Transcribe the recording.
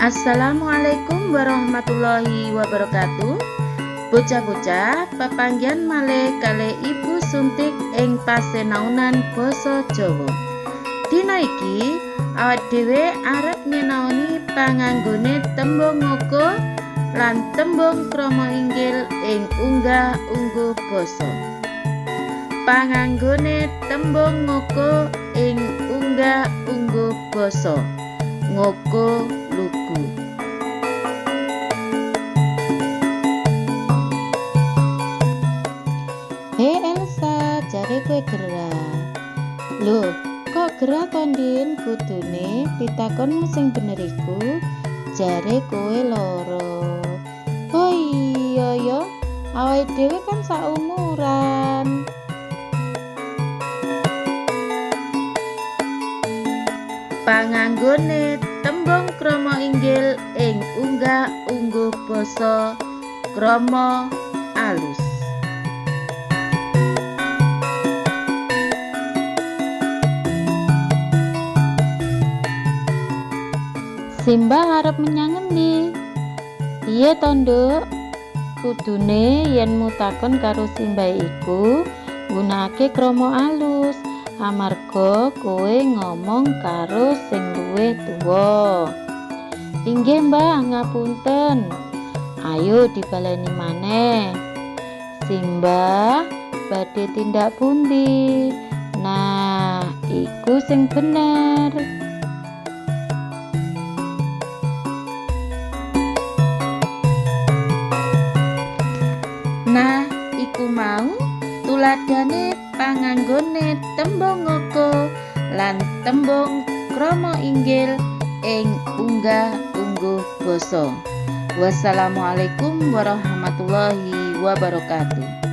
Assalamualaikum warahmatullahi wabarakatuh. Bocah-bocah, pepanggihan malih kalih Ibu Suntik ing pasenaunan basa Jawa. Dina iki awak dhewe arep nyinaoni panganggone tembung ngoko lan tembung krama inggil ing unggah-ungguh basa. Panganggone tembung ngoko ing unggah-ungguh basa. Ngoko lugu. He Elsa, jare kowe gerah. Lho, kok gerah to, Ndin? Kudune pitakonmu sing bener iku jare kowe lara. Oh iya ya, awake dhewe kan saumuran. Panganggone tembung krama inggil ing unggah-ungguh basa krama alus. Simba arep menyang ngendi? Piye to, Nduk? Kudune yen mutakon karo Simba iku nggunakake krama alus, amarga kowe ngomong karo sing luwih tuwa. Inggih, Mbah, ngapunten. Ayo dibaleni maneh. Simba badhe tindak pundi? Nah, iku sing bener. Nah, iku mau tuladhane panganggone tembung ngoko lan tembung krama inggil ing unggah-ungguh basa. Wassalamualaikum warahmatullahi wabarakatuh.